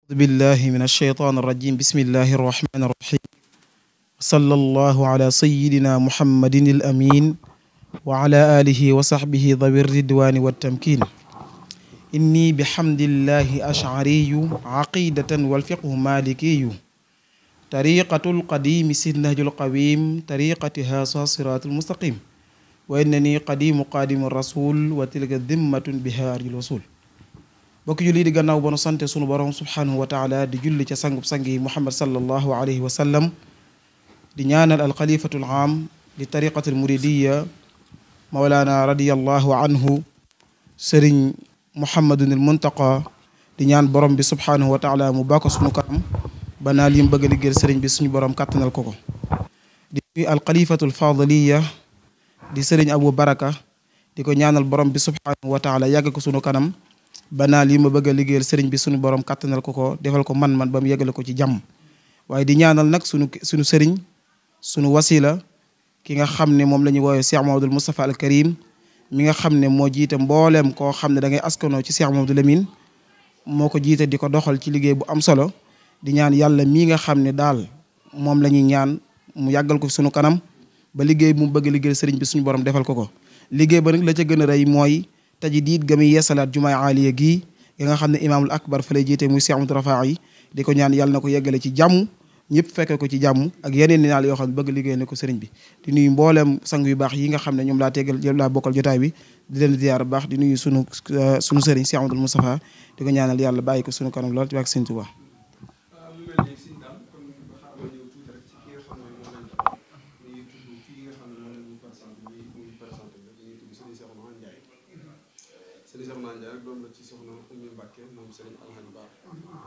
أعوذ بالله من الشيطان الرجيم بسم الله الرحمن الرحيم صلى الله على سيدنا محمد الأمين وعلى آله وصحبه ذوي الردوان والتمكين إني بحمد الله أشعري عقيدة والفقه مالكي طريقة القديم سنهج القويم طريقتها صراط المستقيم وإنني قديم قادم الرسول وتلك ذمة بها أرجو الوصول bokk julli di gannaaw ba nu sante sunu borom subhanahu wa taala di julli ca sangub sang yi muhammad sallallahu alayhi wa sallam di ñaanal alxalifatul aam di tariqatul muridiya mawlaana radiyallahu anhu sëriñ muhammadunil muntaqa di ñaan borom bi subhanahu wa taala mu bàkko sunu kanam ba naa lim bëgg a liggéeyal sëriñ bi suñu borom kàttanal ko ko di nuyu alxalifatul fadiliya di sëriñ abu baraka di ko ñaanal borom bi subhanahu wa taala yàgg ko sunu kanam banaal yi ma bëgg a liggéeyal sëriñ bi suñu borom kàttanal ko ko defal ko man-man ba mu yeggale ko ci jàmm waaye di ñaanal nag suñu sëriñ suñu wasila ki nga xam ne moom la ñuy woowee Cheikh Mamadou Moustapha al Karim mi nga xam ne moo jiite mbooleem koo xam ne da ngay askanoo ci Cheikh Mamadou Lamine moo ko jiite di ko doxal ci liggéey bu am solo di ñaan yàlla mii nga xam ne daal moom la ñuy ñaan mu yàggal ko suñu kanam ba liggéey bu mu bëgg a liggéeyal sëriñ bi suñu borom defal ko ko liggéey ba nag la ca gën a rëy mooy tajdiid ga muy yeesalaat jumaay aaliya gii gi nga xam ne imaamul akbar fa lay jiite muy Cheikh Amadou Rafa yi di ko ñaan yàlla na ko yeggale ci jàmm ñëpp fekke ko ci jàmm ak yeneen ni naal yoo xam ne bëgg liggéey na ko sëriñ bi di nuyu mbooleem sang yu baax yi nga xam ne ñoom laa bokkal jotaay bi di leen ziyaar baax di nuyu sunu sëriñ Cheikh Amadou Moustapha di ko ñaanal yàlla bàyyi ko sunu kanam lool ci wax Sëriñ Tuubaa Sëriñ Cheikh Naan Ndiaye rek doom la ci soxna Oumy Mbacke moom Sëriñ Alhaji Ba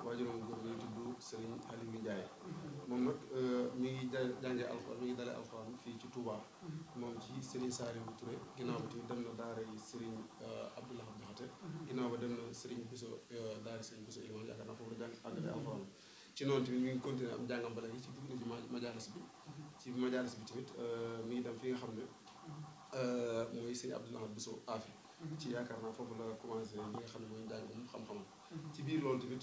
waajuram góor ñuy tudd Sëriñ Aliou Ndiaye moom nag mi ngi jàngee alxuraan mi ngi dalee alxuraan fii ci Touba moom ci Sëriñ Saliou Touré ginnaaw ba tamit dem na daara yi Sëriñ Abdoulaye Jaxate ginnaaw ba dem na Sëriñ Bousso daara Sëriñ Bousso Iman yaakaar naa foofu la jàng àggale alxuraan ci noonu tamit mi ngi continuer am jàngam ba léegi ci dugg na ci majalis bi tamit mi ngi dem fi nga xam ne mooy Sëriñ Abdoulaye Bousso Afi ci yaakaar naa foofu la commencé li nga xam ne mooy njàng moom xam-xamam ci biir loolu tamit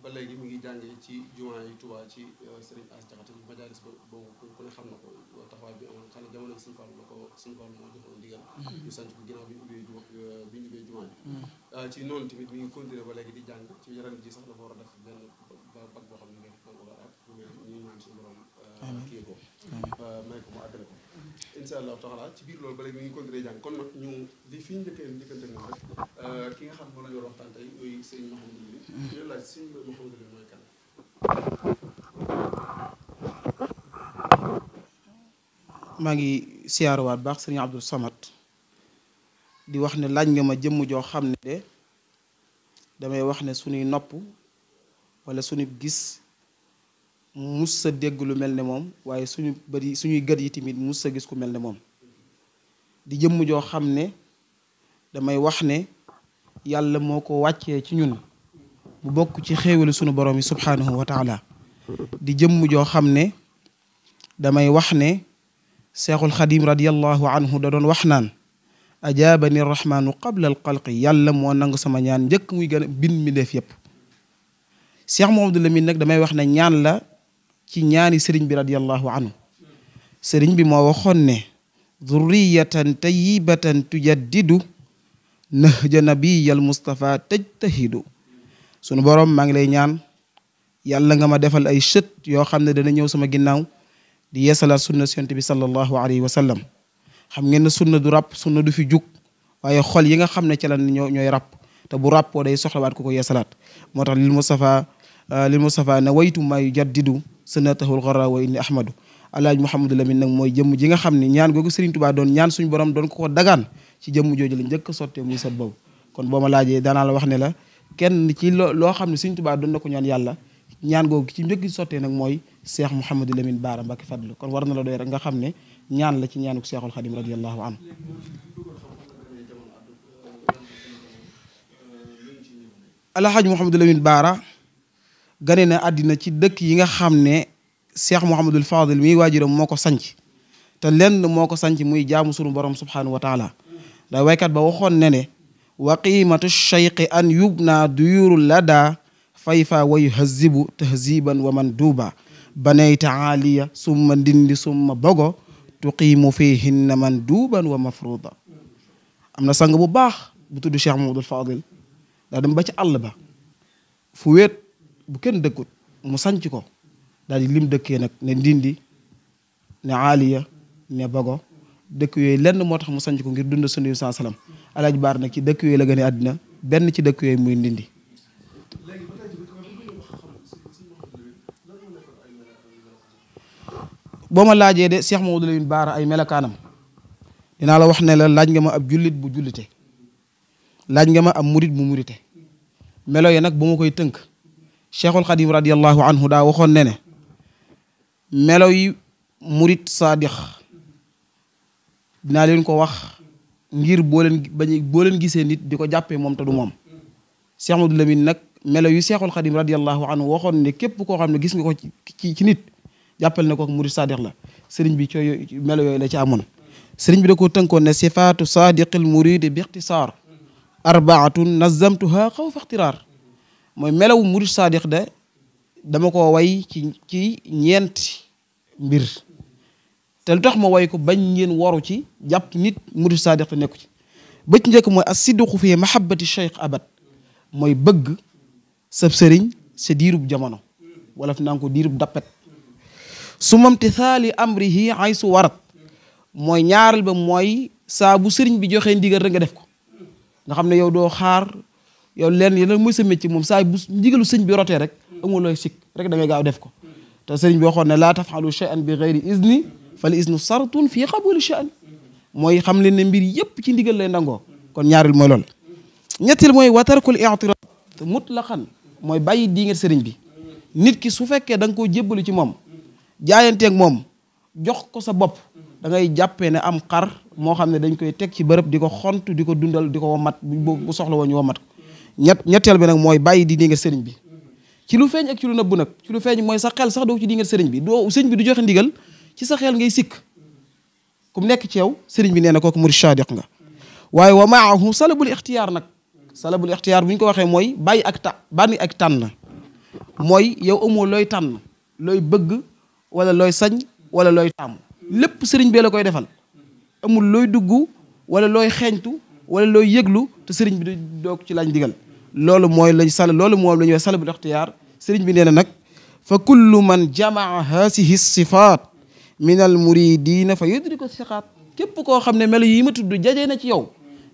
ba léegi mi ngi jàngee ci jumaa yi Tuubaa ci Serigne As Jaxate majalis ba boobu ku ne xam na ko taxawaay bi amoon xam ne jamono Sëriñ Fallu la ko Sëriñ Fallu moo joxoon ndigal ñu sant ko ginnaaw bi ñu ubbee jumaa bi ci noonu tamit mi ngi continuer ba léegi di jàng ci ren ji sax dafa war a def benn bac boo xam ne nga def wala ak ñu ñaan suñu borom kii ko may ko mu àggale ko incha allahu taala ci biir loolu ba léegi mi ngi continuer jàng kon nag ñu li fi ñu njëkkante moom rek ki nga xam ne moom la ñu war a waxtaan tey yooyu sëñ Mouhamadou Lamine ñu laaj sëñ Mouhamadou Lamine mooy kan. maa ngi siyaaruwaat baax sëriñ Abdou Samad di wax ne laaj nga ma jëmm joo xam ne de damay wax ne suñuy nopp wala suñu gis mus sa dégg lu mel ne moom waaye suñuy gët yi tamit mus sa gis ku mel ne moom di jëmm joo xam ne damay wax ne yàlla moo ko wàccee ci ñun bu bokk ci xéewalu sunu borom yi subhanahu wa taala di jëmm joo xam ne damay wax ne seexul xadim radiallahu anhu da doon wax naan ajaabani rahmaanu qabla al xalqi yàlla moo nangu sama ñaan njëkk muy gën a bind mi def yépp Cheikh Mouhamadou Lamine nag damay wax ne ñaan la ci ñaani sëriñ bi radiallahu anhu sëriñ bi moo waxoon ne zurriyatan tayyibatan tujaddidu nahja nabiyal Mustafa tajtahidu sunu borom maa ngi lay ñaan yàlla nga ma defal ay sët yoo xam ne dana ñëw sama ginnaaw di yeesalaat sunna yonent bi sallallahu alayhi wa sallam xam ngeen ne sunna du ràpp sunna du fi jug waaye xol yi nga xam ne ci la ñooy ràpp te bu ràppoo day soxlawaat ku ko yeesalaat moo tax lil Mustafa na waytu maa yujaddidu sunnatahul xarra wa inni ahmadu alaaji Mouhamadou Lamine nag mooy jëmm ji nga xam ne ñaan googu Serigne Touba doon ñaan suñu borom doon ko dagaan ci jëmm jooju la njëkk a sottee muy sët boobu kon boo ma laajee daanaa la wax ne la kenn ci loo xam ne Serigne Touba doon na ko ñaan yàlla ñaan googu ci njëkk sottee nag mooy Cheikh Mouhamadou Lamine Bara Mbacké Fadlu kon war na la doy rek nga xam ne ñaan la ci ñaanuk Cheikhul Khadim radiyallahu anhu alhaji Mouhamadou Lamine Bara gane na àddina ci dëkk yi nga xam ne Cheikh Mouhamadul Fadil mii waajuram moo ko sanc te lenn moo ko sanc muy jaamu sunu borom subhanahu wa taala da waykat ba waxoon ne wa qiimatu shayqi an yubna duyuru lada fayfa wa yuhazibu tahziban wa manduba banayta aaliya summa ndindi summa bogo tuqiimu fihinna manduban wa mafruda am na sang bu baax bu tudd Cheikh Mamadou Fadil daa dem ba ci àll ba fu wéet bu kenn dëkkut mu sanc ko daal di lim dëkkee nag ne ndindi ne aaliya ne bogo dëkk yooyu lenn moo tax mu sanc ko ngir dund sunna saa salaam Alaaji Baara nag ci dëkk yooyu la gën a àddina benn ci dëkk yooyu muy ndindi. boo ma laajee de Cheikh Mamadou Lamine Baara ay melakaanam dinaa la wax ne la laaj nga ma ab jullit bu jullite laaj nga ma ab murit bu murite melo yi nag bu ma koy tënk Cheikhul Xadim radiyallahu anhu daa waxoon ne melo yi murit saadix dinaa leen ko wax ngir boo leen gisee nit di ko jàppee moom te du moom Cheikh Mamadou Lamine nag melo yu Cheikhul Xadim radiyallahu anhu waxoon ne képp koo xam ne gis nga ko ci nit jàppal ne kooku murid saadiq la sëriñ bi cooy melo yooyu la ci amoon sëriñ bi da koo tënkoon ne sifaatu saadiqil muridi bi ixtisaar arbaatun nazamtuha xawfa ixtiraar mooy melawu murid saadiq de dama ko way ci ñeenti mbir te lu tax ma way ko bañ ngeen waru ci jàpp nit murid saadiq te nekku ci ba ci njëkk mooy as-sidqu fi mahabbati cheikh abad mooy bëgg sab sëriñ sa diirub jamono wala fi naan ko diirub dappet su mamtithaali amrihi ay su warat mooy ñaaral ba mooy saa bu sëriñ bi joxee ndigal rek nga def ko nga xam ne yow doo xaar yow leen yéen mooy sa métier moom saa bu ndigalu sëñ bi rotee rek amul looy sikk rek da ngay gaaw def ko te sëriñ bi waxoon ne laa tafalu shay'an bi ghayri izni fal iznu sartun fii qabuli sha'an mooy xam leen ne mbir yépp ci ndigal lay ndangoo kon ñaareel mooy loolu ñetteel mooy watarkul i'tirad mutlaqan mooy bàyyi di nga sëriñ bi nit ki su fekkee da nga koo jébbalu ci moom jaayanteeg moom jox ko sa bopp da ngay jàppee ne am xar moo xam ne dañ koy teg ci bërëb di ko xont di ko dundal di ko womat bu soxla woon ñu womat ko ñetteel bi nag mooy bàyyi di nga sëriñ bi ci lu feeñ ak ci lu nëbbu nag ci lu feeñ mooy sa xel sax doo ci di nga sëriñ bi doo sëriñ bi du joxe ndigal ci sa xel ngay sikk ku nekk ci yow sëriñ bi nee na kooku murid saadiq nga waaye wa maahu salabul ixtiyaar nag salabul ixtiyaar bu ñu ko waxee mooy bàyyi ak tànn mooy yow amoo looy tànn looy bëgg wala looy sañ wala looy taamu lépp sëriñ bee la koy defal amul looy dugg wala looy xeeñtu wala looy yëglu te sëriñ bi du doog ci laaj ndigal loolu mooy loolu moom la ñuy wax salabul ixtiyaar sëriñ bi nee na nag fa kullu man jamaa haasihi sifaat min al muridina fa yudriku siqaat képp koo xam ne melo yi ma tudd jajee na ci yow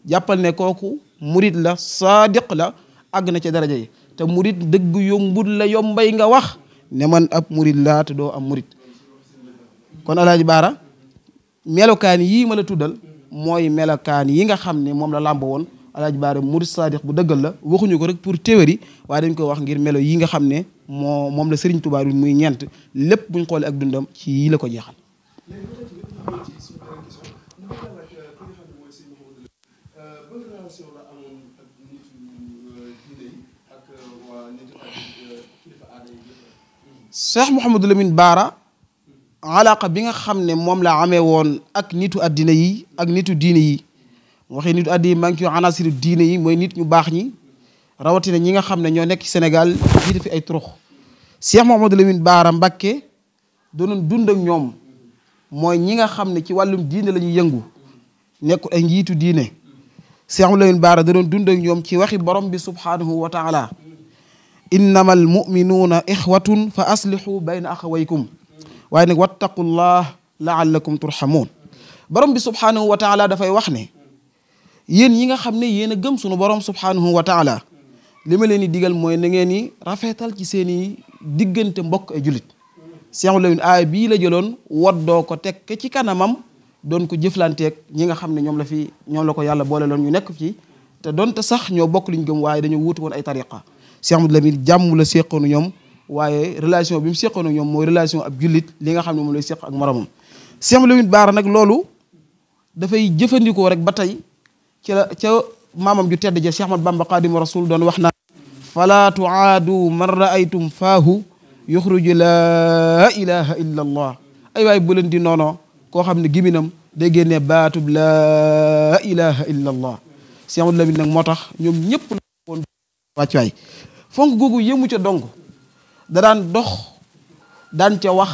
jàppal ne kooku murid la saadiq la àgg na ci daraja yi te murid dëgg yombul la yombay nga wax ne man ab murid laa te doo am murid kon Alaaji Baara melokaan yii ma la tuddal mooy melokaan yi nga xam ne moom la làmb woon Alaaji Baara murid saadiq bu dëggal la waxuñu ko rek pour théorie waaye dañ ko wax ngir melo yi nga xam ne moom la Sëriñ Tuubaa muy ñeent lépp buñ xoolee ak dundam ci yii la ko jeexal. Cheikh Mouhamadou Lamine Baara alaqa bi nga xam ne moom la amee woon ak nitu addina yi ak nitu diine yi waxee nitu addina yi maa ngi ci anasiru diine yi mooy nit ñu baax ñi rawatina ñi nga xam ne ñoo nekk ci Sénégal jiite fi ay turux Cheikh Mouhamadou Lamine Baara Mbacké doonoon dund ak ñoom mooy ñi nga xam ne ci wàllum diine la ñuy yëngu nekk ay njiitu diine Cheikh Mouhamadou Lamine Baara da doon dund ak ñoom ci waxi borom bi subhanahu wa taala innama almuminuuna ixwatun fa aslihu bayna axawaykum waaye nag wattaqullah laallakum turhamuun borom bi subhanahu wa taala dafay wax ne yéen yi nga xam ne yéen a gëm sunu borom subhanahu wa taala li ma leen di digal mooy na ngeen ni rafetal ci seen i diggante mbokk ay julit Cheikh Lamine aaya bii la jëloon woddoo ko teg ci kanamam doon ko jëflanteeg ñi nga xam ne ñoom la ko yàlla boole loon ñu nekk ci te doonte sax ñoo bokk liñ gëm waaye dañoo wuutu woon ay tariqa Cheikh Mouhamadou Lamine jàmm la séqoonu ñoom waaye relation bi mu séqoonu ñoom mooy relation ab jullit li nga xam ne moom lay séq ak moromam Cheikh Mouhamadou Lamine Baara nag loolu dafay jëfandikoo rek ba tey ca maamam ju tedd ja Cheikh Ahmad Bamba Xaadimu Rasul doon wax naan fala tuaadu man raaytum faahu yuxruju laa ilaha illa allah ay waay bu leen di noonoo koo xam ne giminam day génnee baatub laa ilaha illa allah Cheikh Mouhamadou Lamine nag moo tax ñoom ñëpp la woon wàcc waay fonk googu yëmu ca dong da daan dox daan ca wax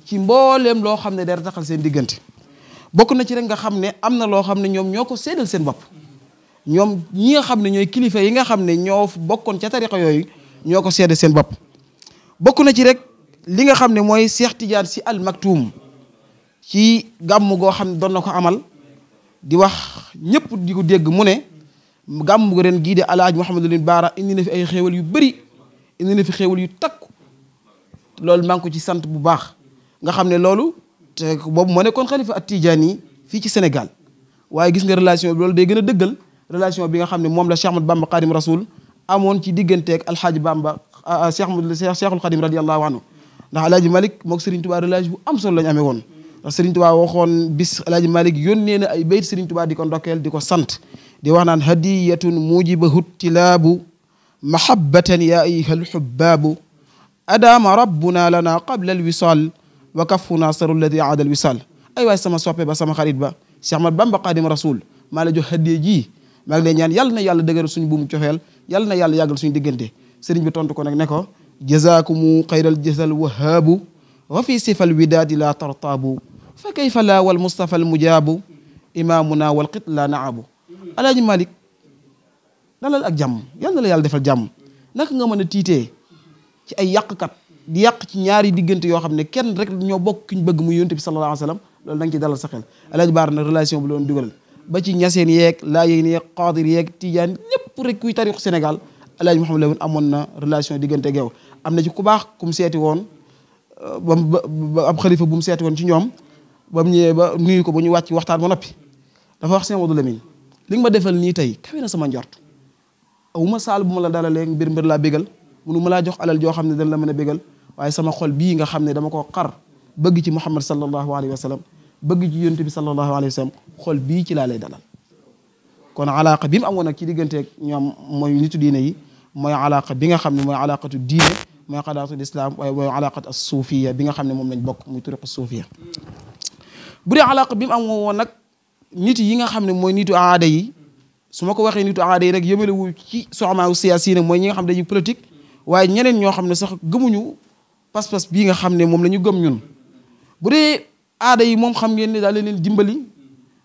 ci mbooleem loo xam ne day taxal seen diggante bokk na ci rek nga xam ne am na loo xam ne ñoom ñoo ko séddal seen bopp ñoom ñi nga xam ne ñooy kilifa yi nga xam ne ñoo bokkoon ca tariqa yooyu ñoo ko séddal seen bopp bokk na ci rek li nga xam ne mooy Cheikh Tidiane Sy Al Maktoum ci gàmm goo xam ne doon na ko amal di wax ñëpp di ko dégg mu ne gàmm gu ren gii de Alaaji Mouhamadou Lamine Bara indi na fi ay xéewal yu bëri indi na fi xéewal yu takku loolu maa ngi ko ci sant bu baax nga xam ne loolu te boobu moo nekkoon xalifa at Tidiane yi fii ci Sénégal waaye gis nga relation bi loolu day gën a dëggal relation bi nga xam ne moom la Cheikh Ahmadou Bamba Khadim Rasoul amoon ci digganteeg Alxaaji Bamba Cheikhul Khadim radiyallahu anhu ndax Alaaji Malick mook Serigne Touba relation bu am solo la ñu amee woon ndax Serigne Touba waxoon bis Alaaji Malick yónnee na ay bayt Serigne Touba di ko ndokkeel di ko sant di wax naan hadiyatun mujibahu tilaabu mahabbatan ya ayyuha alhubbaabu adama rabbuna lana qabla alwisal wa kafuna saru alladi aada alwisal ay waay sama soppe ba sama xarit ba Cheikh Ahmadou Bamba Khadim Rasoul maa la jox hadiya ji maa ngi lay ñaan yàlla na yàlla dëgëral suñu buumu cofeel yàlla na yàlla yàggal suñu diggante sëriñ bi tontu ko nag ne ko jazakumu xayral jasal wahaabu wa fi sifal widaadi la tartaabu fa kayfa la wal mustafa al mujaabu imaamuna wal qit la naabu Alaaji Malick dalal ak jàmm yal na la yàlla defal jàmm naka nga mën a tiitee ci ay yàqkat di yàq ci ñaari diggante yoo xam ne kenn rek ñoo bokk ki ñu bëgg muy yonent bi sallallahu alayhi wa sallam loolu da nga ci dalal sa xel Alaaji Baara nag relation bi loon dugal ba ci ñaseen yeeg laayeen yeeg xaadir yeeg tijaan ñëpp rek kuy tarixu Sénégal Alaaji Mouhamadou Lamine amoon na relation diggante ak yow am na ci ku baax ku mu seeti woon ba ab xalifa bu mu seeti woon ci ñoom ba mu ñëwee ba nuyu ko ba ñu wàcc waxtaan ba noppi dafa wax Sëñ Mamadou Lamine li nga ma defal nii tey kawe na sama njort aw ma saal bu ma la dalalee mbir laa bégal munu ma laa jox alal joo xam ne dana la mën a bégal waaye sama xol bii nga xam ne dama koo xar bëgg ci Muhammad sallallahu alayhi wa sallam bëgg ci yonent bi sallallahu alayhi wa sallam xol bii ci laa lay dalal kon alaaqa bi mu amoon nag ci digganteeg ñoom mooy nitu diine yi mooy alaaqa bi nga xam ne mooy alaaqatu diine mooy alaaqatu islam waaye mooy alaaqatu as suufiya bi nga xam ne moom lañ bokk muy turiqu suufiya bu dee alaaqa bi mu amoon woon nag nit yi nga xam ne mooy nitu aada yi su ma ko waxee nitu aada yi rek yëmalewu ci soxmaawu siyaasi nag mooy ñi nga xam ne dañuy politique waaye ñeneen ñoo xam ne sax gëmuñu pas-pas bii nga xam ne moom la ñu gëm ñun bu dee aada yi moom xam ngeen ne daal leen dimbali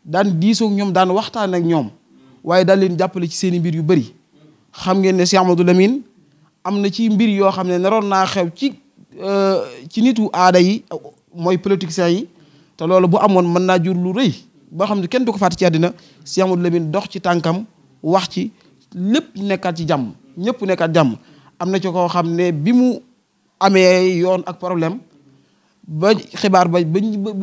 daan diisoog ñoom daan waxtaan ak ñoom waaye daal leen jàppale ci seen i mbir yu bëri xam ngeen ne Cheikh Amadou Lamine am na ci mbir yoo xam ne naroon naa xew ci nitu aada yi mooy politiciens yi te loolu bu amoon mën naa jur lu rëy boo xam ne kenn du ko fàtte ci àddina Cheikh Amadou Lamine dox ci tànkam wax ci lépp nekkaat ci jàmm ñëpp nekkaat jàmm am na ci koo xam ne bi mu amee yoon ak problème ba xibaar ba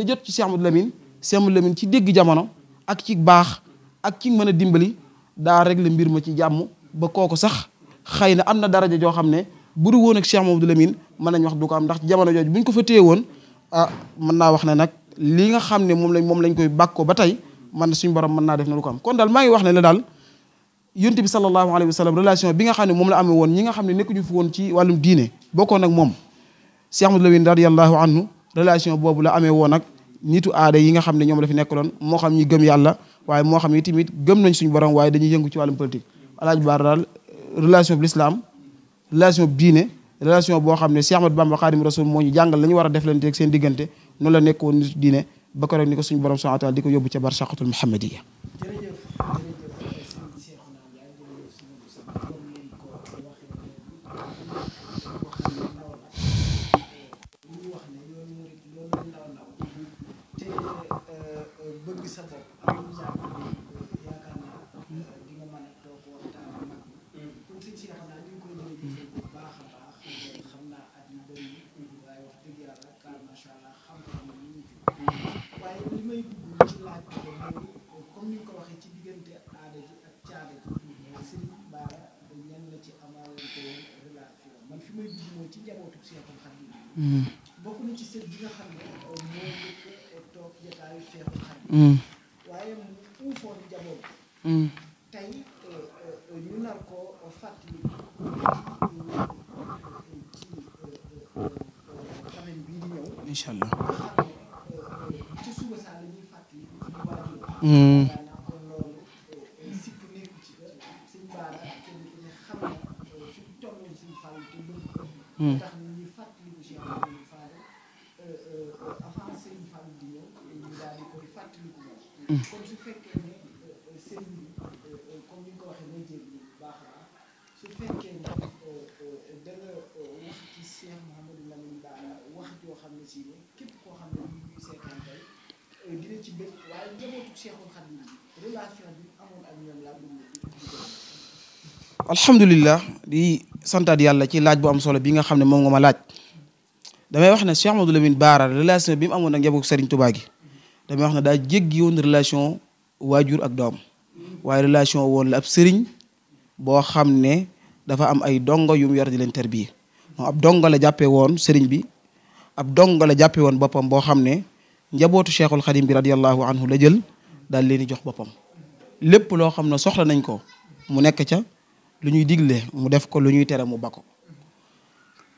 jot ci Cheikh Amadou Lamine Cheikh Amadou Lamine ci dégg jamono ak ci baax ak ci mën a dimbali daa régler mbir ma ci jàmm ba kooku sax xëy na am na daraja joo xam ne bu du woon ak Cheikh Amadou Lamine mën nañ wax du ko am ndax jamono jooju bu ñu ko fa téye woon mën naa wax ne nag li nga xam ne moom lañ koy bàkkoo ba tey man suñu borom mën naa def na du ko am kon daal maa ngi wax ne la daal yonent bi sallallahu alayhi wa sallam relation bi nga xam ne moom la amee woon ñi nga xam ne nekkuñu fi woon ci wàllum diine bokkoon ak moom Cheikh Amadou Lamine radiyallahu anhu relation boobu la amee woon ak nitu aada yi nga xam ne ñoom la fi nekkaloon moo xam ñi gëm yàlla waaye moo xam ne tamit gëm nañ suñu borom waaye dañuy yëngu ci wàllum politique Alaaji Baara daal relation bi l'islam relation bi diine relation boo xam ne Cheikh Ahmadou Bamba Khadim Rasoul moo ñu jàngal la ñu war a deflante ak seen diggante noonu la nekkoon nitu diine ba ko rek ni ko suñu borom subhanahu wa ta'ala di ko yóbbu ca barsaqatul muhammadiyya. bokk na ci sët bi nga xam ne moo njëkk toog jotaayu Seexul Xadiim waaye mu uufoon njaboot tey ñu nar ko fàttali ci semaine bii di ñëw incha allah ci suba saa la ñuy fàttali suñu waajur kon loolu sikk nekku ci Sëñ Baara kenn ku ne xam na fi tolloon suñu comme su fekkee ne sëriñ bi comme ni nga ko waxee may jéggi bu baax a baax su fekkee ne da nga wax ci Cheikh Mouhamadou Lamine Bara wax joo xam ne si ne képp koo xam ne ñu ngi seetaan tey dina ci bëgg waaye njabootu Cheikhul Khadim relation bi amoon ak ñoom laa bëgg alhamdulilah di santaat yàlla ci laaj bu am solo bi nga xam ne moom nga ma laaj damay wax ne Cheikh Mouhamadou Lamine Bara relation bi mu amoon ak njabootu Serigne Touba gi damay wax ne daa jéggi woon relation waajur ak doom waaye relation woon la ab sëriñ boo xam ne dafa am ay dongo yu mu yor di leen terbiye moom ab dongo la jàppee woon sëriñ bi ab dongo la jàppee woon boppam boo xam ne njabootu Cheikhul Khadim bi radiyallahu anhu la jël daal leen di jox boppam lépp loo xam ne soxla nañ ko mu nekk ca lu ñuy digle mu def ko lu ñuy tere mu bako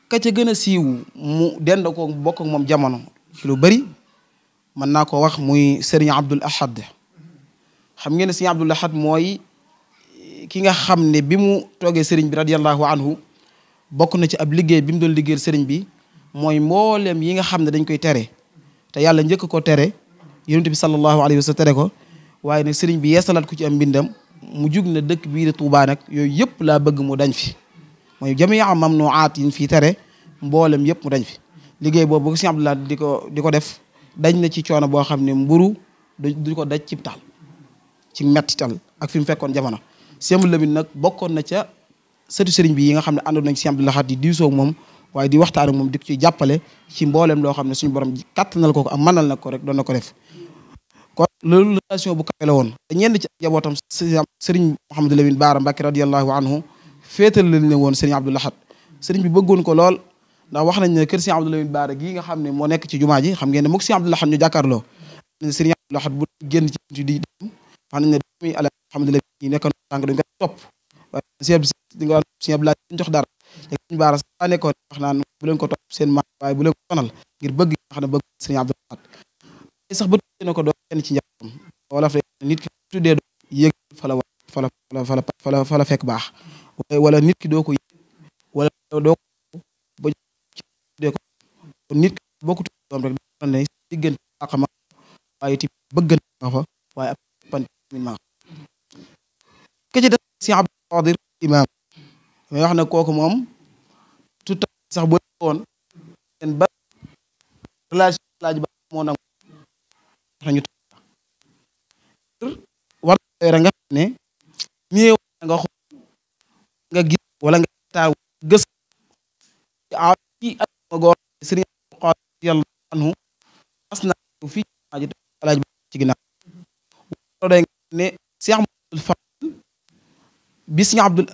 ka ca gën a siiw mu dend ko bokk ak moom jamono ci lu bari mën naa ko wax muy Serigne Abdoul Ahad xam ngeen ne Serigne Abdoul Ahad mooy ki nga xam ne bi mu toogee Serigne bi radiyallahu anhu bokk na ci ab liggéey bi mu doon liggéeyal Serigne bi mooy mboolem yi nga xam ne dañ koy tere te yàlla njëkk ko tere yonent bi sallallahu alayhi wa sallam tere ko waaye nag Serigne bi yeesalaat ko ci am mbindam mu jug na dëkk bii de Touba nag yooyu yëpp laa bëgg mu dañ fi mooy jamia mamnuaat yi fii tere mboolem yëpp mu dañ fi liggéey boobu bu Serigne Abdoul Ahad di ko def dañ na ci coono boo xam ne mburu du ko daj cib taal ci mettital ak fi mu fekkoon jamono Cheikh Mouhamadou Lamine nag bokkoon na ca sëtu sëriñ bi yi nga xam ne àndoon nañ ci Cheikh Abdoul Ahad di diisoo ak moom waaye di waxtaan ak moom di ko ci jàppale ci mboolem loo xam ne suñu borom kàttanal ko ak mënal na ko rek doon na ko def kon loolu relation bu kawe la woon te ñenn ci njabootam sëriñ Mouhamadou Lamine Bara Mbacké radiyallahu anhu féetal leen ne woon sëriñ Abdoul Ahad sëriñ bi bëggoon ko lool ndax wax nañ ne kër sëriñ Abdoul Lamine Bara gii nga xam ne moo nekk ci jumaa ji xam ngeen ne mook sëriñ Abdoul Ahad ñu jàkkaarloo sëriñ Abdoul Ahad bu génn ci di dem wax nañ ne doomi ala Mouhamadou Lamine yi nekkoon tànk dañ ko topp waaye di nga sëriñ Abdoul Ahad jox dara te sëriñ Bara sax nekkoon wax naan bu leen ko topp seen maam waaye bu leen ko sonal ngir bëgg nga xam ne bëgg sëriñ Abdoul Ahad sax ba tuddee na ko doon kenn ci njabootam wala fa nit ki tuddee doo yëg fa la fekk baax wala nit ki doo ko yëg wala doo ko ba tuddee ko nit ki boo ko tuddee doom rek da ne diggante xama waaye ti bëggante nga fa waaye ab pan min ma ke ci def si Abdou Qadir imam may wax ne kooku moom tout sax bu woon seen ba relation laaj ba moo nangu ñu war nga xam ne néew nga xool nga gis wala nga taaw gës ci ak goo Sëriñ Xaadir anhu mas na fii ci alaaj ci ginnaaw day ne Cheikh Mouhamadou Fadil bi Sëriñ Abdul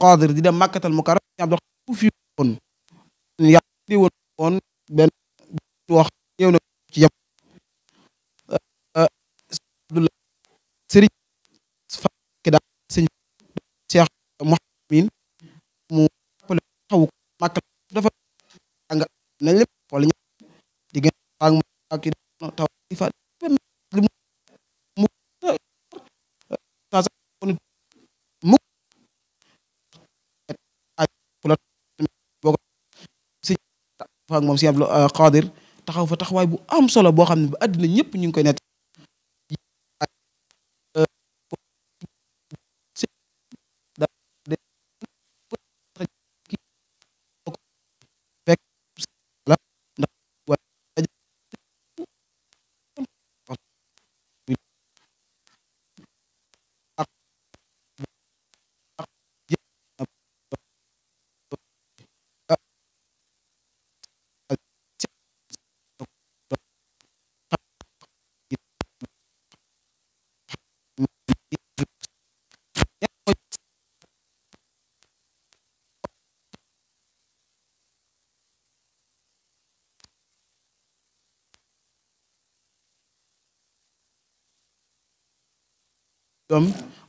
Qadir di dem Makkatal Mukarram Sëriñ Abdul Qadir fi woon yàlla di woon benn wax ñëw na ci jàpp sëriñ fakki daal sëñ Cheikh Mouhamed mu appale xaw màkk dafa nga nañ lépp wala ñu diggante ak taw fa mu mu si fa ak moom si Abdou Qadir taxaw fa taxawaay bu am solo boo xam ne ba àddina ñëpp ñu ngi koy nett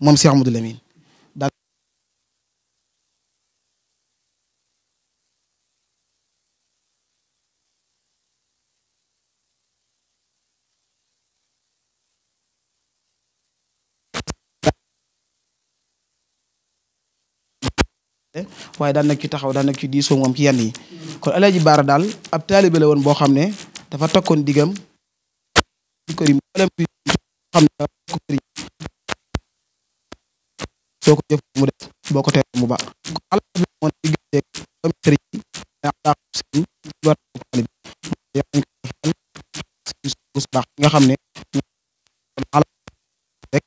moom Cheikh Mouhamadou Lamine daal waaye daan nag ci taxaw daan nag ci diisoo moom ci yenn yi kon Alaaji Baara daal ab taalibe la woon boo xam ne dafa tokkoon digam di ko xam ne soo ko jëf mu def boo ko teewee mu baax kon ala bi moo diggante doomi sëriñ bi daa sëriñ war taalibe bi yàlla ñu ko defal sëriñ su baax nga xam ne ala rek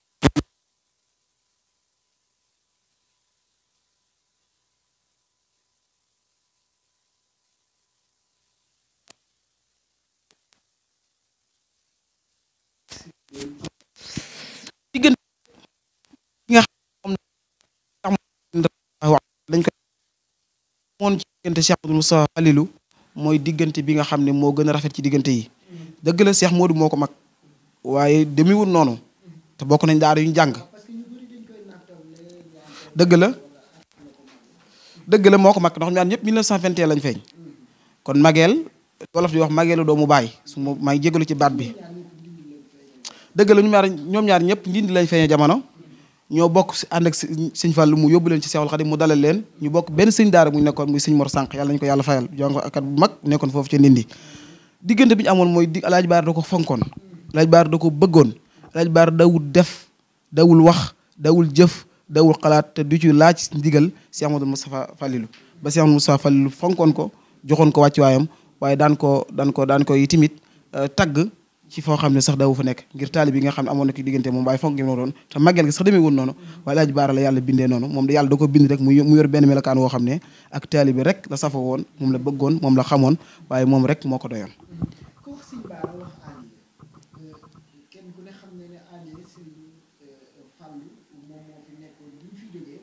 diggante ki nga xam ne dañ ko moon ci diggante Cheikh Modou Moustapha Falilou mooy diggante bi nga xam ne moo gën a rafet ci diggante yi dëgg la Cheikh Modou moo ko mag waaye demiwul noonu te bokk nañ daara yu ñu jàng dëgg la moo ko mag ndax ñaar ñëpp 1921 lañ feeñ kon mageel wolof di wax mageelu doomu baay su ma maa ngi jégalu ci baat bi dëgg la ñoom ñaar ñëpp ndindi lañ feeñee jamono ñoo bokk ànd ak sëñ Fallu mu yóbbu leen ci Seexul Xadim mu dalal leen ñu bokk benn sëñ daara mu nekkoon muy sëñ Mor Sànq yàlla nañu ko yàlla fayal jongo akat bu mag nekkoon foofu ci ndindi diggante bi ñu amoon mooy Alaaji Baara da ko fonkoon Alaaji Baara da ko bëggoon Alaaji Baara dawul def dawul wax dawul jëf dawul xalaat te du ci laaj ndigal Cheikh Modou Moustapha Falilou ba Cheikh Modou Moustapha Falilou fonkoon ko joxoon ko wàccuwaayam waaye daan ko yi timit tagg ci foo xam ne sax dawu fa nekk ngir taalib yi nga xam ne amoon na ki diggante moom waaye fonk ngi doon te màggal gi sax demee woon noonu waaye Alaaji Baara la yàlla bindee noonu moom da yàlla da ko bind rek mu yor benn melokaan woo xam ne ak taalib bi rek la safo woon moom la bëggoon moom la xamoon waaye moom rek moo ko doyoon ko wax sëñ Baara wax Aliou kenn ku ne xam ne ne Aliou sëñ Fallu moom moo fi nekkoon bu ñu fi jógee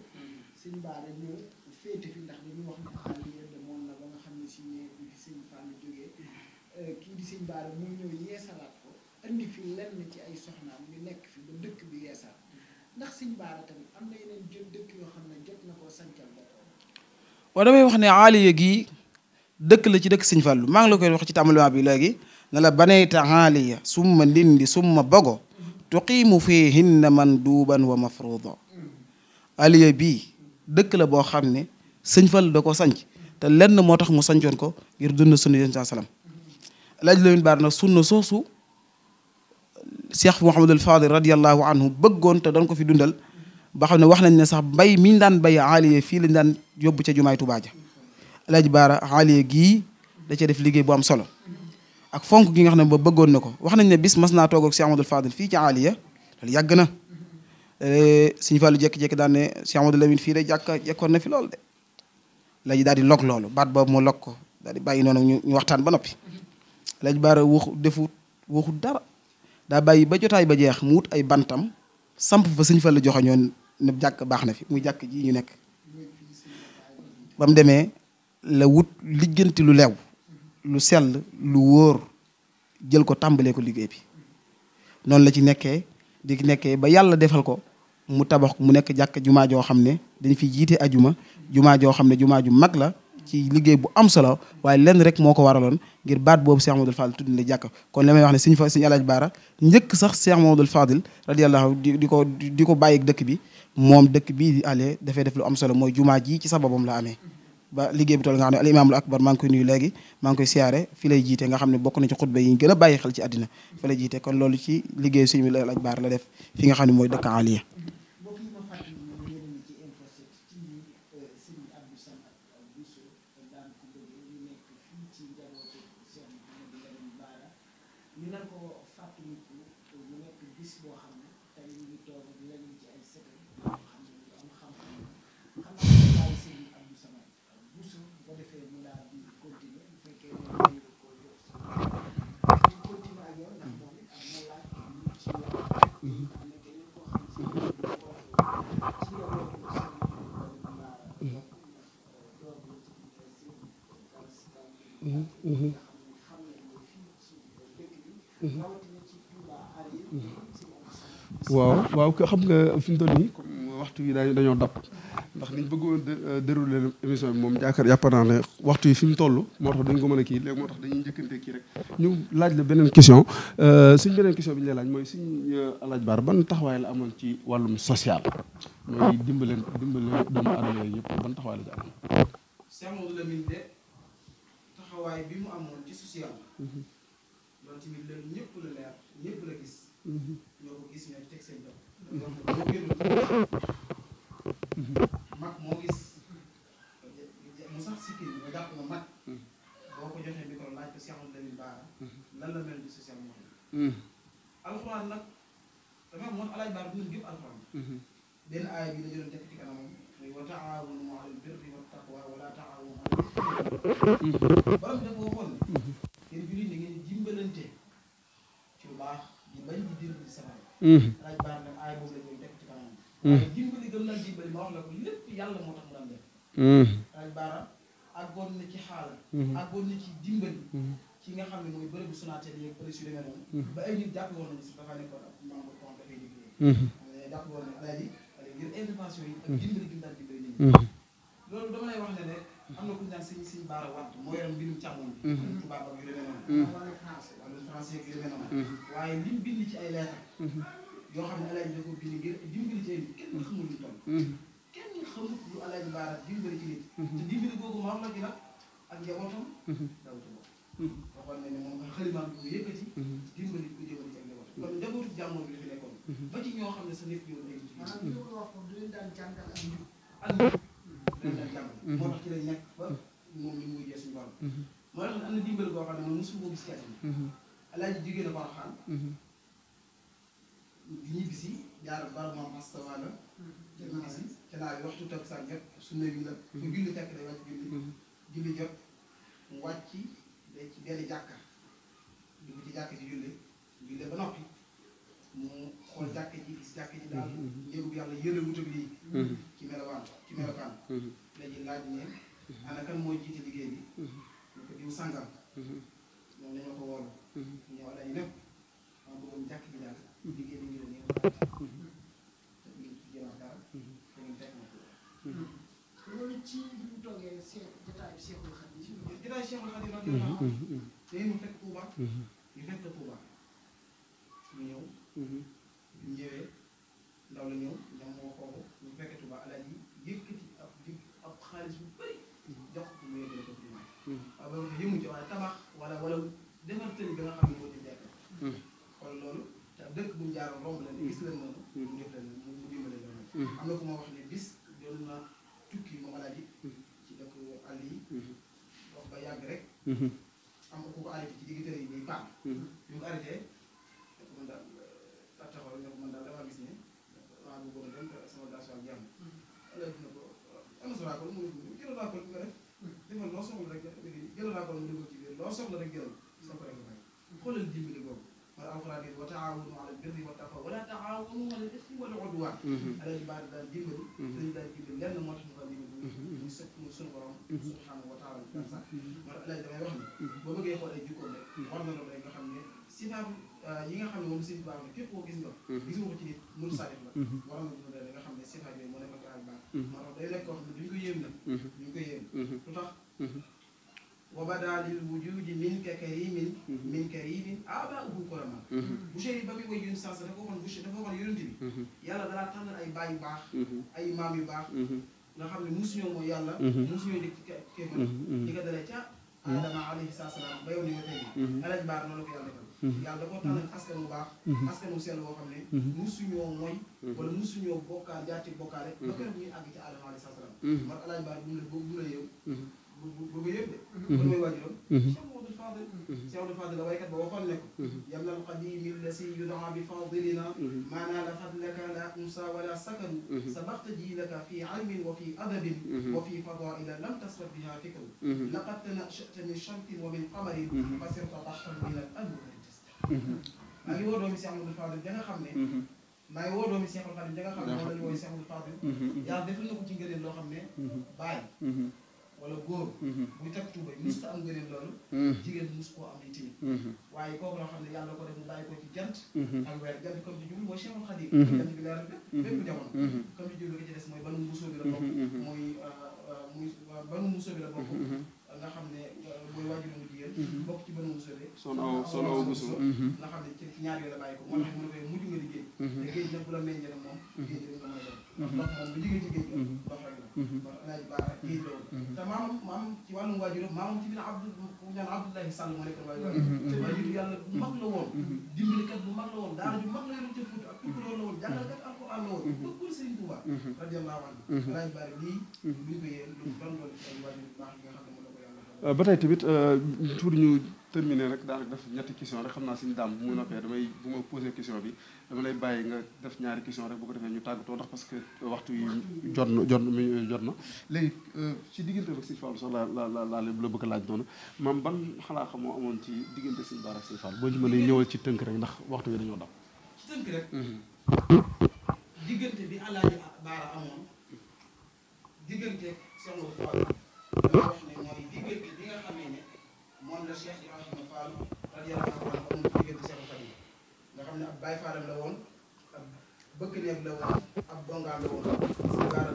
sëñ Baara ñëw féete fi ndax dañuy wax ne Aliou demoon na ba nga xam ne si ne bi fi sëñ Fallu jógee kii di sëñ Baara mu ñëw yeesalaat ko andi fi lenn ci ay soxnaam ñu nekk fi ba dëkk bi yeesal ndax sëñ Baara tamit am na yeneen jël dëkk yoo xam ne jot na koo sancal boppam. waaw damay wax ne Aliou gi dëkk la ci dëkk sëñ Fallu maa ngi la koy wax ci tàmbali bi léegi ne la banayta Aliya summa ndindi summa bogo tuqiimu fiihinna manduuban wa mafruuda Aliya bii dëkk la boo xam ne sëñ Fallu da ko sanc te lenn moo tax mu sancoon ko ngir dund sunna Yonent saa salaam Alaaji Lamin Baara nag sunna soosu Cheikh Mouhamadul Fadil radiyallahu anhu bëggoon te doon ko fi dundal ba xam ne wax nañ ne sax mbay mi ñu daan bay Aliya fii lañ daan yóbbu ca jumaay Tuubaa ja Alaaji Baara Aliya gii da cee def liggéey bu am solo ak fonk gi nga xam ne ba bëggoon na ko wax nañ ne bis mas naa toog ak Cheikh Amadou Fadil fii ci Aliya loolu yàgg na Sëñ Fallu jékki-jékki daan ne Cheikh Amadou Lamine fii de jàkka jekkoon na fi loolu de Alaaji daal di log loolu baat boobu mu log ko daal di bàyyi noonu ñu waxtaan ba noppi Alaaji Baara waxu dara daa bàyyi ba jotaay ba jeex mu wut ay bantam samp fa Sëñ Fallu joxe ñoon ne jàkk baax na fi muy jàkk ji ñu nekk ba mu demee la wut lijjanti lu lew lu sell lu wóor jël ko tàmbalee ko liggéey bi noonu la ci nekkee ba yàlla defal ko mu tabax mu nekk jàkk jumaa joo xam ne dañ fi jiite ajuma jumaa joo xam ne jumaa ju mag la ci liggéey bu am solo waaye lenn rek moo ko waraloon ngir baat boobu Cheikh Mamadou Fadil tudd ne jàkk kon li may wax ne sëñ Alaaji Baara njëkk sax Cheikh Mamadou Fadil radiyallahu di ko bàyyi dëkk bi moom dëkk bii di ale dafay def lu am solo mooy jumaa ji ci sababam la amee ba liggéey bi toll nga xam ne al imaamul akbar maa ngi koy nuyu léegi maa ngi koy siyaare fi lay jiite nga xam ne bokk na ci xutba yi ñu gën a bàyyi xel ci àddina fi lay jiite kon loolu ci liggéey sëñ bi Alaaji Baara la def fi nga xam ne mooy dëkk Aliya waaw xam nga fi mu toll nii comme waxtu yi dañoo dab ndax niñ bëggoon dérouler émission bi moom jàpp naa ne waxtu yi fi mu toll moo tax dañ ko mën a kii léegi moo tax dañuy njëkkante kii rek ñu laaj la beneen question beneen question bi ñu lay laaj mooy suñ Alaaji Baara ban taxawaay la amoon ci wàllum social mooy dimbale doomu aadama yooyu yëpp ban taxawaay la ci amoon. Cheikh Mamadou Lamine de taxawaay bi mu amoon ci social loolu tamit la ñëpp la leer ñëpp la gis ñoo ko gis ñoo ci teg seen bopp boo génn mag moo gis mu sax sikki nga jàpp nga mag boo ko joxee micro laaj ko Cheikh Amadou Lamine Bara lan la mel ni social moom alxuraan nag dafa moom alaaj Bara dundam gépp alxuraan benn aaya bi la jëloon tekk ci kanamam muy wa taawanu alal birri wa taqwa wala taawanu alal borom dafa waxoon ne yéen jullit ni ngeen dimbalante ci lu baax di bañ di dir di safar alaaj Bara nag aaya boobu la jëloon tekk ci kanamam waaye dimbali gëm naan dimbali ma wax la ko lépp yàlla moo tax mu daan def alaaj Bara àggoon na ci xaala àggoon na ci dimbali ci nga xam ne mooy bërëbu Sonatel yeeg bëri su demee noonu ba ay nit jàpp woon nañu si dafa nekkoon ak membre kon dafay liggéey jàpp woon ne alaaji ngir intervention yi ak dimbali gi mu daan dimbali nit ñi loolu dama lay wax ne ne am na ku ñu daan sëñ Bara Wade moo yoroon mbirum càmmoñ bi tubaab ak yu demee noonu wala français yu demee noonu waaye lim bind ci ay lettre yoo xam ne alaaji da ko bind ngir dimbali ci ay nit kenn xamul lu toll kenn xamul lu alaaji Bara dimbali ci nit te dimbali googu ma wax la ci nag ak njabootam dawtu waxoon ne ne moom xalimaam bi ko yëkkati dimbali ko jëmale ci ak njabootam kon njabootu jàmmoor bi dafa nekkoon ba ci ñoo xam ne sa nekk yoon ay nit maanaam li ko wax du leen daan jàngal ak njub ak njub du leen daan jàngal moo tax ci lañ nekk ba moom li muy jee suñu borom moo tax ne am na dimbali boo xam ne man mosu ko gis ci àddina alaaji jigéen a Porokhane ñibbi si jaar bar maam astawala te ñibbi si ca naa bi waxtu toog sànq jot sunna bi la fu julli fekk day wàcc julli jot mu wàcc day ci benn jàkka dugg ci jàkka ji julli ba noppi mu xool jàkka ji gis jàkka ji daal néegu yàlla yële wutal lii ci melokaan léegi laaj ne ana kan mooy jiite liggéey bi ñu ko diw sàngam moom lañoo ko woolu ñëw ala yi nekk maa bëggoon jàkk ji daal liggéey bi ñu la nii te ñu ci jéem a dara te ñu fekk na ko loolu ci li mu toogee jotaay Cheikhul Khadim jotaay Cheikhul Khadim radiyallahu anhu tey mu fekk Touba ñu fekk Touba ñu ñëw ñu ñëwee ndaw la ñëw ñoom moo xooxu ñu fekk Touba alaaji yëkkati ab xaalis bu bëri jox ko mu yëgale ko Touba waaw ba wax yëmu ci waaye tabax wala defar tëli ba nga xam ne moo ci nekk kon loolu te dëkk bu mu jaaroon romb leen gis leen noonu mu def leen mu dimbale leen am na ku ma wax ne bis doon na tukki moom alaaji ci dëkk àll yi wax ba yàgg rek am ku ko arrêté ci digg tëri yi muy paan ñu ko arrêté man daal taxawal ne ko man daal damaa gis ne maa bëggoon dem te sama daasuwaat jàmm alaaji na ko am na sa ko mu jëlal naa ko nga def defal loo soxla rek jëlal naa ko mu dugg ci biir loo soxla rek jëlal sa ko rek nga fay xoolal dimbali boobu man alxuraan yi wa taawanu ala birri wa taqwa wala taawanu ala ismi wal udwan alaaji Bara daal dimbali dañu daal dimbali lenn moo tax ñu ko dimbali muy sëpp muy sunu borom subhanahu wa taala sax man alaaji damay wax ne boo bëggee xool ay jikkoom rek war na loolu rek nga xam ne sifaat yi nga xam ne moom sëñ Bara ne képp koo gis nga gis nga ko ci nit mul sadif la war na dund rek nga xam ne sifaat yooyu moo nekk ci alaaji Bara moo tax day nekk koo xam ne duñ ko yéem nag duñ ko yéem lu tax wa bada lil wujudi minka karimin aba'uhu kurama Bouchayri yi ba muy woy yun sens dafa waxoon yonent bi yàlla dalaa tànnal ay baay yu baax ay maam yu baax nga xam ne musuñoo mooy yàlla musuñoo dëkk ci kéefar di ko dalee ca Adama alayhi salaam ba yow ni nga tey alaaji Bara noonu la ko yàlla defal yàlla da koo tànnal askan bu baax askan bu sell boo xam ne musuñoo mooy wala musuñoo bokkaal jaar ci bokkaale ba keroog ñuy àgg ci Adama alayhi salaam man alaaji Bara bu la yow bu yëpp de kon mooy waajuram Cheikh Amadou Fadil la waykat ba waxoon ne ko yam nal qadimi lasi yudaa bi fadilina maa naala fadlaka la unsa wala sakanu sabaqta jiilaka fi ilmin wa fi adabin wa fi fadaila lam tasraf biha fikru laqad tanashata min shamsin wa min qamarin fa sirta bahran min al anwari tasta maa ngi woo doomi Cheikh Amadou Fadil da nga xam ne maa ngi woo doomi Cheikh Amadou Fadil da nga xam ne moom la ñu wooy Cheikh Amadou Fadil yàlla defal na ko ci ngëneel loo xam ne bàyyi wala góor buy takk tuubay musta am ngëneel loolu jigéen mus koo am di timit waaye kooku loo xam ne yàlla ko def mu bàyyi ko ci jant ak weer jant comme ci jublu mooy Cheikhul Khadim jant bi leeral bépp jamono comme ci jublu ko ci des mooy banu mbusoo bi la bokk muy banu mbusoo bi la bokk nga xam ne mooy waajur mu jigéen bokk ci banu mbusoo bi solo mbusoo nga xam ne ci ñaar yooyu la bàyyi ko moo tax mu ne koy mujj nga liggéey te géej nag bu la meññee nag moom géej rek nga mën a dem ndox moom bu liggéey ci géej ga ndox rek la kon Alaaji Baara kii la woon te maam ci wàllum waajur maamam ci biir Abdoulahi Sall moo nekk waajur yàlla bu mag la woon dimbalikat bu mag la woon daara ju mag la yoroon ca Fuuta ak tukulóor la woon jàngalkat alquran la woon bëggul Sëriñ Tuuba radiyallahu anhu Alaaji Baara lii luñ ko yee lu doon ci ay waajur bu baax yi nga xam ne moo la ko yàlla ba tey tamit tuuti ñu terminé rek daanaka def ñetti question rek xam naa suñu daam bu mu noppee bu ma posé question bi dama lay bàyyi nga def ñaari question rek bu ko defee ñu tàggatoo ndax parce que waxtu yi jot na léegi ci diggante ak Sëñ Fall sax la bëgg a laaj noonu maam ban xalaat xam moo amoon ci diggante Sëñ Bara ak Sëñ Fall boo ñu mënee ñëwal ci tënk rek ndax waxtu yi dañoo dam ci tënk rek diggante bi Alaaji Baara amoon diggante Sëñ Fall dama wax ne mooy diggante bi nga xamee ne moom la Cheikh Ibrahima Fall radiyallahu anhu amoon ci diggante Cheikh Fall nga xam ne ab Baay Faalam la woon ab bëkk néeg la woon ab dongaam la woon Sëñ Bara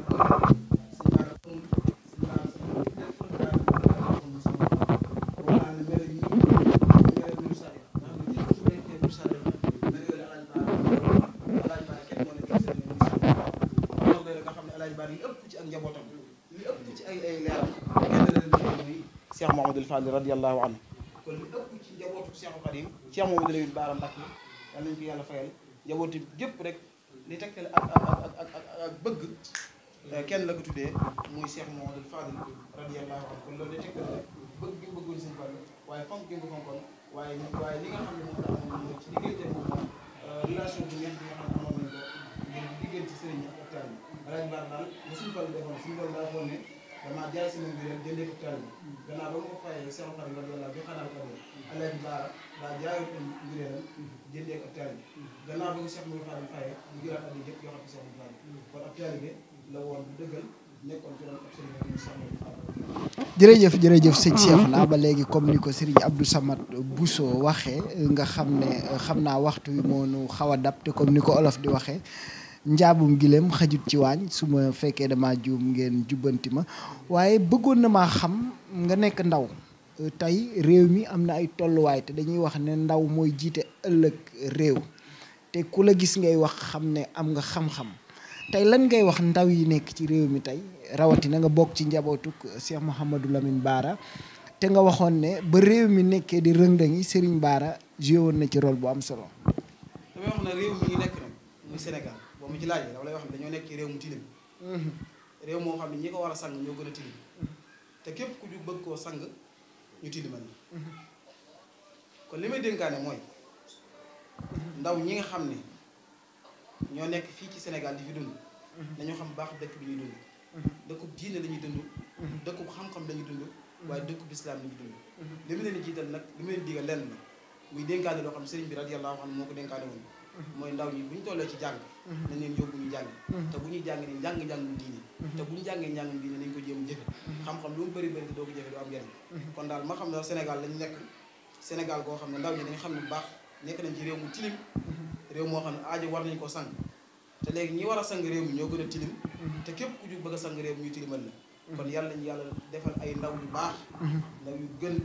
Cheikh Mouhamadul Fadil radiyallahu anhu kon li ëpp ci njabootu Cheikh Khadim Cheikh Mouhamadou Lamine Bara Mbacké yal nañu ko yàlla fayal njabootu gépp rek li tegtale ak bëgg kenn la ko tuddee muy Cheikh Mouhamadul Fadil radiyallahu anhu kon loolu day tegtale rek bëgg gi bëggoon Sëñ Fall waaye fonk gi nga fonkoon waaye li nga xam ne moo tax moom ci diggante moom relation bu neex bi nga xam ne amoon nañ ko ngir diggante sëriñ ak hôpital bi Alaaji Baara daal la Sëñ Fall defoon Sëñ Fall daa foon ne damaa jaay sama mbir rek jëndee hôpital bi gannaaw ba ma ko fayee Cheikh Khadim radiyallahu bi xanaa ko Alaaji Baara daa jaayoon mbiram jëndee hôpital bi gannaaw ba ko Cheikh Mouhamadou Fall fayee ñu jëlaat at yi jëpp yoo xam ne Cheikh Mouhamadou Fall kon hôpital bi la woon bu dëggal nekkoon ci ron absolument ñu Cheikh Mouhamadou Fall jërëjëf sëñ Cheikhouna ba léegi comme ni ko Serigne Abdou Samad Bousso waxee nga xam ne xam naa waxtu wi moo nu xaw a dab te comme ni ko olof di waxee njaabum gileem xajut ci waañ su ma fekkee dama juum ngeen jubbanti ma waaye bëggoon na maa xam nga nekk ndaw tey réew mi am na ay tolluwaay te dañuy wax ne ndaw mooy jiite ëllëg réew te ku la gis ngay wax xam ne am nga xam-xam tey lan ngay wax ndaw yi nekk ci réew mi tey rawatina nga bokk ci njabootuk Cheikh Mouhamadou Lamine Bara te nga waxoon ne ba réew mi nekkee di rëng-rëngi Serigne Bara joué woon na ci rôle bu am solo. damay wax ne réew mi ñu nekk nag muy Sénégal boo mu ci laaj dafa lay wax ne dañoo nekk ci réew mu tilim réew moo xam ne ñi ko war a sang ñoo gën a tilim te képp ku ju bëgg koo sang ñu tilimal ni kon li may dénkaane mooy ndaw ñi nga xam ne ñoo nekk fii ci Sénégal di fi dund dañoo xam baax dëkk bi ñuy dund dëkkub diine la ñuy dund dëkkub xam-xam la ñuy dund waaye dëkkub islaam la ñuy dund li mu leen di jiital nag li mu leen digal lenn la muy dénkaane loo xam ne sëriñ bi radiyallahu anhu moo ko dénkaane woon mooy ndaw ñi bu ñu tollee ci jàng nañ leen yóbbu ñu jàng te bu ñuy jàng ni njàng-njàngum diine te bu ñu jàngee njàngum diine nañ ko jéem jëfe xam-xam lu mu bëri bëri te doo ko jëfe du am njëriñ kon daal ma xam ne Sénégal lañu nekk Sénégal koo xam ne ndaw ñi dañu xam ne bu baax nekk nañ ci réew mu tilim réew moo xam ne aajo war nañ ko sang te léegi ñi war a sang réew mi ñoo gën a tilim te képp ku ju bëgg a sang réew mi ñu tilimal la kon yàlla ñu yàlla defal ay ndaw yu baax ndaw yu gën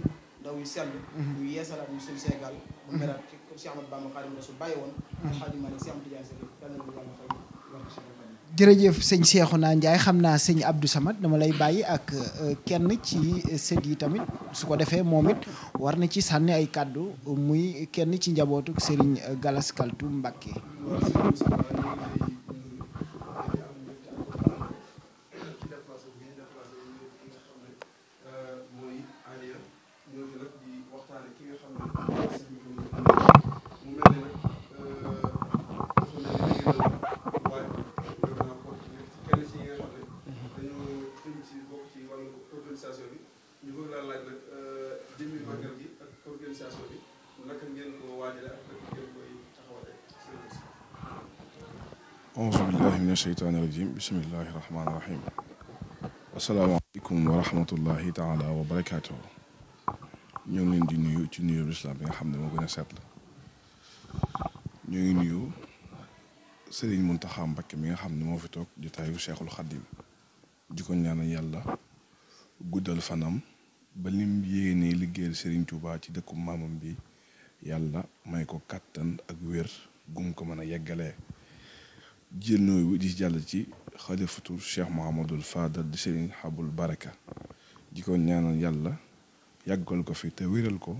ndaw yu sell ñu yeesalaat ñu suñu Sénégal bu melaat ci Cheikh Ahmadou Bamba Khadimu Rasul bàyyi woon Alxaaji Maalik Si Ahmadu Tijaan Si yàlla na yàlla fay jërëjëf sëñ Cheikhouna Ndiaye xam naa sëñ Abdou Samad dama lay bàyyi ak kenn ci sët yi tamit su ko defee moom it war na ci sànni ay kàddu muy kenn ci njabootu Serigne Gallas Kaltoum Mbacké. auzu billahi min asheytaani rajim bismillahi rahmaani rahim asalaamaaleykum wa rahmatullahi taala wa barakaatuhu ñoo ngi leen di nuyu ci nuyu lislaam bi nga xam ne moo gën a set la ñu ngi nuyu Serigne Mountakha Mbacké mi nga xam ne moo fi toog jotaayu Cheikhul Khadim di ko ñaanal yàlla guddal fanam ba lim yéenee liggéeyal Serigne Touba ci dëkku maamam bi yàlla may ko kàttan ak wér gum ko mën a yeggalee jël nooyu di jàll ci xalifatul Cheikh Mouhamadul Fadal di Serigne Habul Baraka di ko ñaanal yàlla yàggal ko fi te wéral ko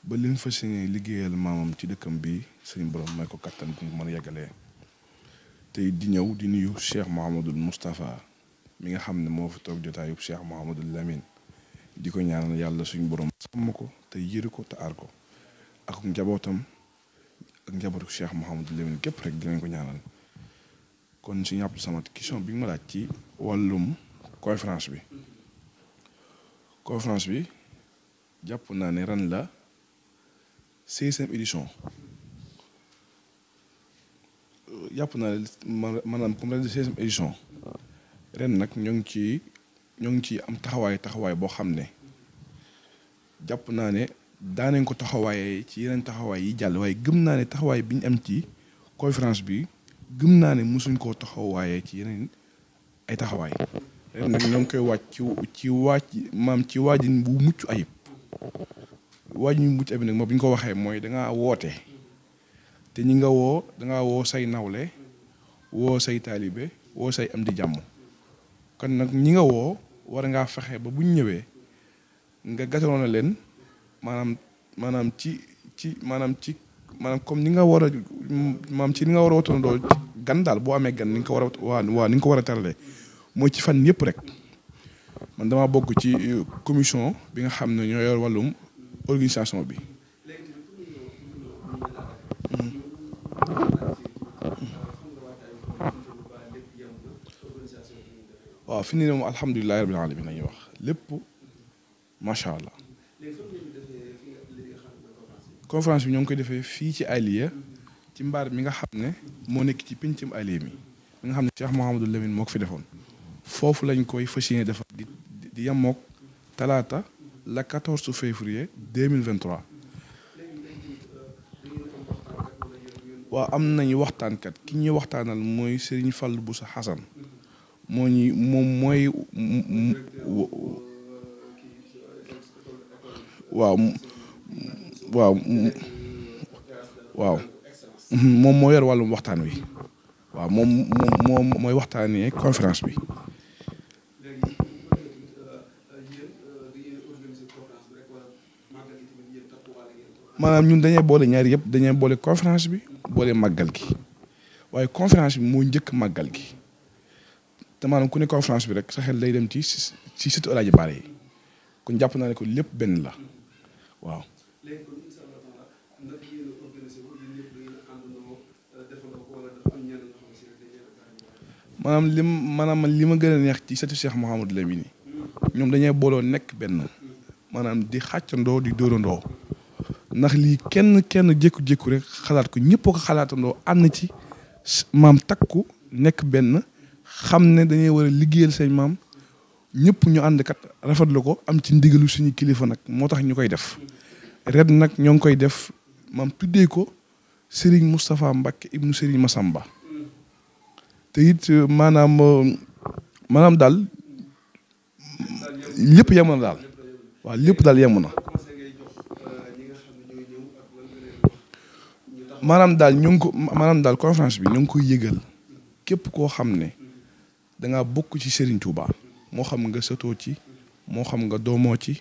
ba leen fas yéene liggéeyal maamam ci dëkkam bi sëriñ borom may ko kattan bu mën a yàggalee tey di ñëw di nuyu Cheikh Mouhamadul Moustapha mi nga xam ne moo fi toog jotaayub Cheikh Mouhamadul Lamine di ko ñaanal yàlla suñu borom sàmm ko te yëri ko te aar ko ak njabootam ak njabootu Cheikh Mouhamadul Lamine képp rek dinañ ko ñaanal kon suñu Abdou Samad question bi nga ma laaj ci wàllum conférence bi jàpp naa ne ren la 16e édition jàpp naa ne maanaam comme ren 16e édition ren nag ñoo ngi ci am taxawaay boo xam ne jàpp naa ne daanañ ko taxawaayee ci yeneen taxawaay yi jàll waaye gëm naa ne taxawaay bi ñu am ci conférence bi gëm naa ne mosuñ koo taxawaayee ci yeneen ay taxawaay ren nag ñoo ngi koy wàcc ci waajin bu mucc ayib waajin bu mucc ayib nag moom bi ñu ko waxee mooy dangaa woote te ñi nga woo dangaa woo say nawle woo say taalibe woo say am di jàmm kon nag ñi nga woo war ngaa fexe ba buñ ñëwee nga gàttaloon na leen maanaam comme ni nga war a ci ni nga war a watandoo gan daal boo amee gan ni nga ko war a ni nga ko war a teralee mooy ci fan yëpp rek man dama bokk ci commission bi nga xam ne ñoo yor wàllum organisation bi. waaw fi ni ne moom alhamdulilahi rabbil alamin la ñuy wax lépp macha allah. conférence bi ñoo ngi koy defee fii ci Aliya ci mbaar mi nga xam ne moo nekk ci pencum Aliya mi nga xam ne Cheikh Mouhamadul Lamine moo ko fi defoon foofu lañ koy fas yéene defar di yemook talaata la 14 février 2023. waaw am nañu waxtaankat ki ñuy waxtaanal mooy Serigne Fall Boussa Hassan moom mooy waaw moom moo yor wàllum waxtaan wi waaw moom mooy waxtaanee conférence bi. maanaam ñun dañuy boole ñaari yëpp dañuy boole conférence bi boole màggal gi waaye conférence bi moo njëkk màggal gi te maanaam ku ne conférence bi rek sa xel day dem ci sëtu Alaaji Baare yi kon jàpp naa ne ko lépp benn la waaw. maanaam li ma gën a neex ci sëtu Cheikh Mouhamadou Lamine ñoom dañuy booloo nekk benn maanaam di xàccandoo di dóorandoo ndax lii kenn jékku-jékku rek xalaat ko ñëpp ko xalaatandoo ànd ci maam takku nekk benn xam ne dañuy war a liggéeyal seen maam ñëpp ñu ànd kat rafetlu ko am ci ndigalu suñu kilifa nag moo tax ñu koy def ren nag ñoo ngi koy def maam tuddee ko Serigne Moustapha Mbacke ibnu Serigne Massamba te it maanaam daal lépp yem na daal waaw lépp daal yem na maanaam daal conférence bi ñu ngi koy yëgal képp koo xam ne dangaa bokk ci Serigne Touba moo xam nga sëtoo ci moo xam nga doomoo ci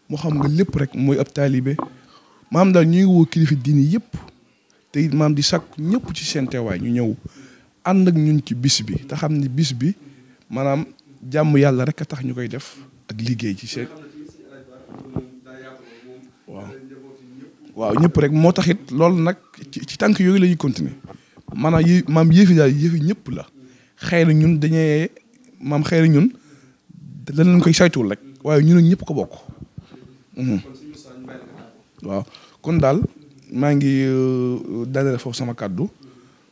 moo xam nga lépp rek mooy ab taalibe maanaam daal ñuy woo kilifa diini yëpp te it maam di sakk ñëpp ci seen teewaay ñu ñëw ànd ak ñun ci bis bi te xam ne bis bi maanaam jàmm yàlla rek a tax ñu koy def ak liggéey ci seen waaw ñëpp rek moo tax it loolu nag ci tànk yooyu la ñuy continuer maanaam yëfi daal yëfi ñëpp la xëy na ñun dañee xëy na ñun dañ leen koy saytuwul rek waaye ñun ñëpp ko bokk. waaw kon daal maa ngi daaneel foofu sama kàddu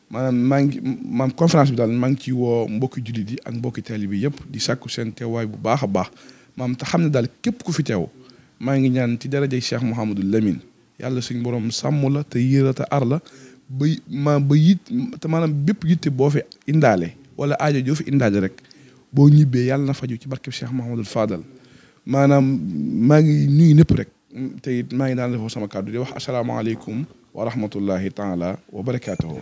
maanaam conférence bi daal maa ngi ci woo mbokki jullit yi ak mbokki taalibe bi yëpp di sàkku seen teewaay bu baax a baax te xam ne daal képp ku fi teew maa ngi ñaan ci darajay Cheikh Mouhamadou Lamine yàlla suñ borom sàmm la te yéera te ar la ba yit te maanaam bépp yitte boo fi indaale wala aajo joo fi indaale rek boo ñibbee yàlla na faju ci barkeb Cheikh Mouhamadou Fadal maanaam maa ngi nuyu ñëpp rek te it maa ngi daan defoo sama kàddu di wax asalaamaaleykum wa rahmatullahi taala wa barakaatuhu